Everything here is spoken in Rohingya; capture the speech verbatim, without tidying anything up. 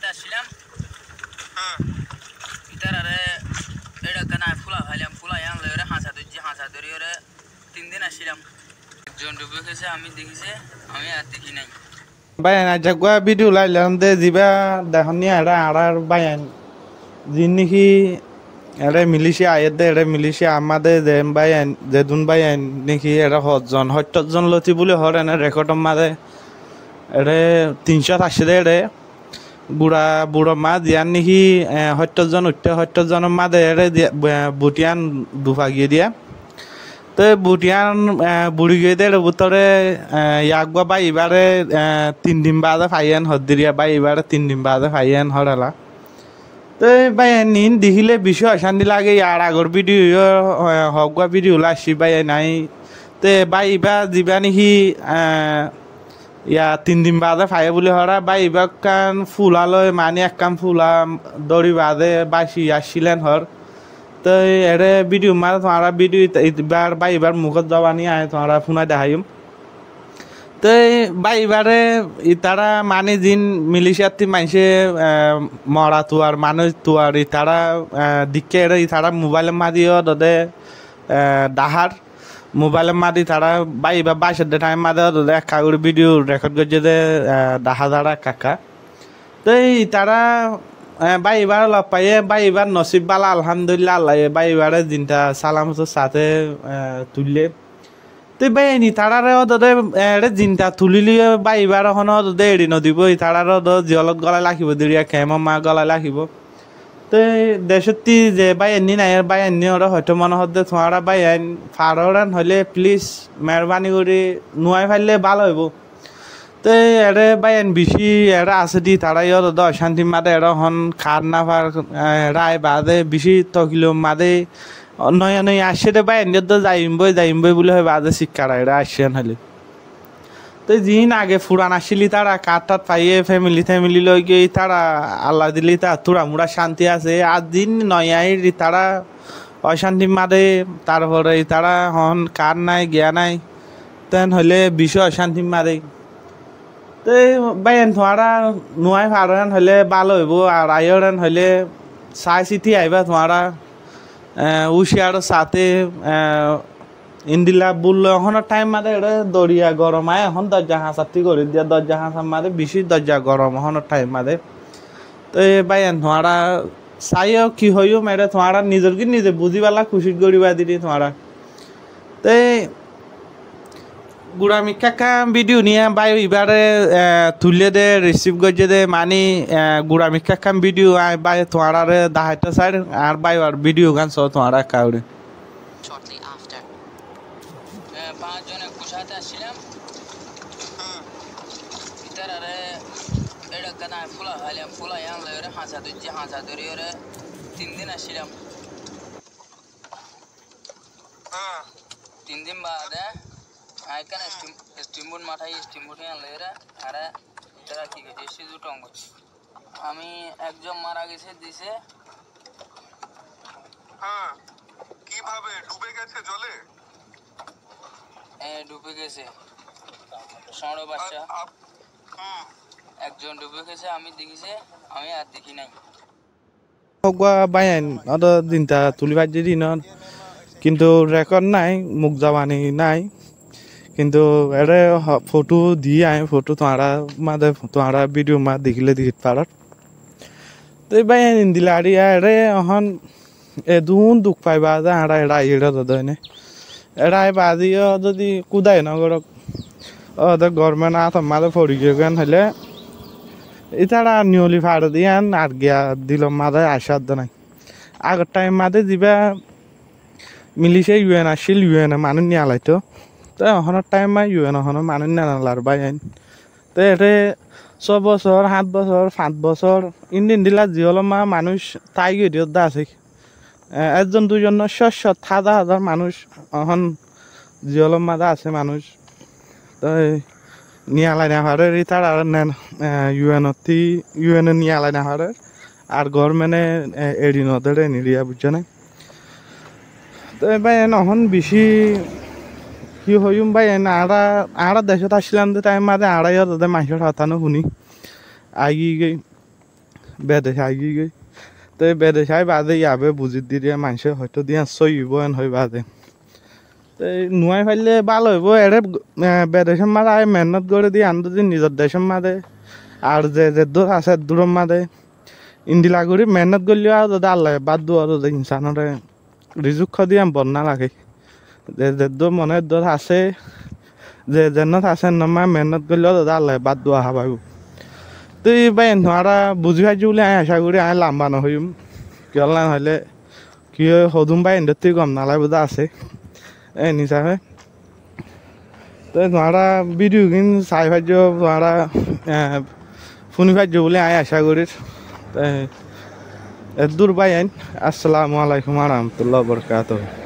Asílam. Ítarare eçe ekkán añí fúla failám, fúla yián loi ore hañsa dóijji, hañsa dóri ore tin din asílam. Ekzon dhubi giyé, ami dekíse, ami ar dekí nai. Báiyain, aijja uggwá bídiyo lailam de, zibá dehón ni eçé añárar báiyain, ziín niki eçé Malaysia aiyér de, eçé Malaysia ammá de, ze báiyain, zedún báiyain niki eçé hozzon, hóittor zon lóti buli hoór ene rekordor mazé, eçé tin cót aiccé de eçé. Gura buçor mazé ziyán niki, e, hóittor zon uiththé, hóittor zonor mazé eçé di-, e, buth yián dufa giyé diya. Te buth yián, e, buri giyé de, eçé bútore, e, yá uggwá bái ibáre, e, tin din baade faiyé en hoódde diya, bái ibáre tin din baade faiyé en hoór ela. Te báiyain, iín dekíle bicí ocánti lage, yar agor bídiyo yó, e, hoggwá bídiyo loi aiccí báiyain añí. Te bái ibá zibá niki, e, Yá tin din baade faiyé buli hoór, bái ibá ekkán fula loi, mani ekkán fula dóri baade báci accíl en hoór. Te eçé bídiyor mazé tuáñra bídiyo it-, ibár bái ibár mukót zobani añí tuáñra fúnai deháiyum. Te bái ibáre itará mani ziín Malaysiattú maincé, e, mora tuar, manúic tuar itará, e, dikké eçé itará mubáilor mazé yó dode, e, dahár. Mubáilor mazé itará bái ibá bácer de thaim mazé ódode ekká gorí bídiyo rekod goijjé de, e, dahá zar ekká ekká. Te itará, e, bái ibáre lok faiyé, bái ibár nosíb bála, alhámdulílla, Allaye bái ibáre zinda sálamotor sáte, e, tuillé. Te báiyain, itaráre ódode, e, eçé zinda tulíle bái ibáre honó ódode eçi nodibó, itaráre ódode ziyólot gólai rakíbo, diriya kemor mazé gólai rakíbo. Te decótti ze báiyainní nai, ar báiyainní oré hoitó mone hoódde tuáñra báiyain farór en hoilé, please, meherbani gorí nuwai faillé bála óibo. Te eçé báiyain bicí eçé asé dé, tará yót de ocántir mazé eçé hon, kaát nafar, e, eçé ai baade bicí tokilor mazé, o, noya noya aiccé dé báiyain yót de zaiyum bói, zaiyum bói buli hoi baade sikkar eçé aiccé en hoilé. Te ziín age furan accíl, itará kaát-taát faiyé, femili-temili loi giyé, itará Allah dile itará túra-mura cánti asé. Ar ziín noya aiyér, itará ocántir mazé, tarfore itará hon kaát nai, giya nai, te en hoilé bicí ocántir mazé. Te báiyain, tuáñra nuwai faró en hoilé bála óibo, ar aiyó en hoilé sai siti aibá tuáñra, e, úciyaror sáte, e, Endilla bul loi ehónor thaim mazé eçé doriya gorom, añí ehón doijja hañsattú gorí diya, doijja hañsar mazé bicí doijja gorom ehónor thaim mazé. Te báiyain, tuáñra saiyó ki hoiyúm, eçé tuáñra nizor ki nize buzíballa kucíc goríba diri tuáñra. Te gura mikká ekkán bídiyo niya bái ibáre, e, tuillé dé, risív goijjé dé, mani, e, gura mikká ekkán bídiyo añí bái tuáñráre daháito sair, añár bái ibár bídiyo gán soó tuáñra ekká gorí. Shortly after. E, fañs zon ekku sáte accílam. Ítarare eçé ekkán añí fúla failám, fúla yián loi ore hañsa dóijji, hañsa dóri ore tin din accílam. Tin din baade añí ekkán stim-, steamboat matháiyi, steamboat yián loi ore, are ítara ki goijjé, cízu thong goijjé. আমি একজন মারা গেছে দিছে। হ্যাঁ, কিভাবে? ডুবে গেছে জলে? এ, ডুবে গেছে। ষোলো বাচ্চা। আপ-, আপ-, হুম। একজন ডুবে গেছে, আমি দেখিছে, আমি আর দেখি নাই। Uggwá báiyain ódode zinda tulí faijjé dé iín or, kintu rekod nái, muk zobani nái. Kintu eçé ho-, fothó diyí añí, fothó tuáñra mazé, tuáñra bídiyo mazé dekíle dekít farór. Te báiyain, endilla ar yá eçé ehón edún duk fai baade añára eçé aiyí eçé dode oine. Eçé ai baade yó zodi kúdaye nogorok, óde gorment átor mazé fori giyói gán hoilé, ítara niyoli fare de yían ar giya dilor mazé aicá de nái. Agor thaim mazé zibá Malaysia U N accíl, U N e manúic niyalaito. Te ehónor thaim mazé U N e ehóno manúic niyalar báiyain. Te eçé só bosór, háñt bosór, fañs bosór, endilla endilla ziyólor mazé manúic tái giyé de asé. E, ekzon duizon no, cót cót, házar házar manúic ehón ziyólor mazé asé manúic. Toi niyalai nofarér, ítarar nen, e, U N ottí, U N e niyalai nofarér. Ar gormente, e, eçi nodér eniya, buijjó né? Toi báiyain, ehón bicí ki hoiyúm báiyain, añára, añára decót accílam de thaim mazé añára yó zade maincór hotá no fúni. Aigí goi. bedec aigiyói. Te bedec ai baade yábe buzí diyé, maincé hoitó de yían sóiyi óibo en hoi baade. Te nuai faille bála óibo, ere, e, bedecór maze ai mehénnot gorí de yían zodi nizor decór maze, ar ze zeddúr asé eddúror maze, endilla gorí mehénnot goillé ar zodi Allaye bát duwa zodi insanoré rizuk hoó de yían bor no lage. Ze zeddúr mone eddúr asé, ze zennot asé ennot maze mehénnot goillé zodi Allaye bát duwa hábaibo. Te báiyain tuáñra buzí faijjó buli añí acá gorí, añí lamba no hoiyum. Kiyólla hoilé ki ói hodún báiyain dótti gom no laibo de asé. En hísafe. Te tuáñra video gín sai faijjó, tuáñra, e, fúni faijjó buli añí acá gorír. Te eddúr báiyain, assalamu alaikum wa rahmatullahi wa barakatuhu.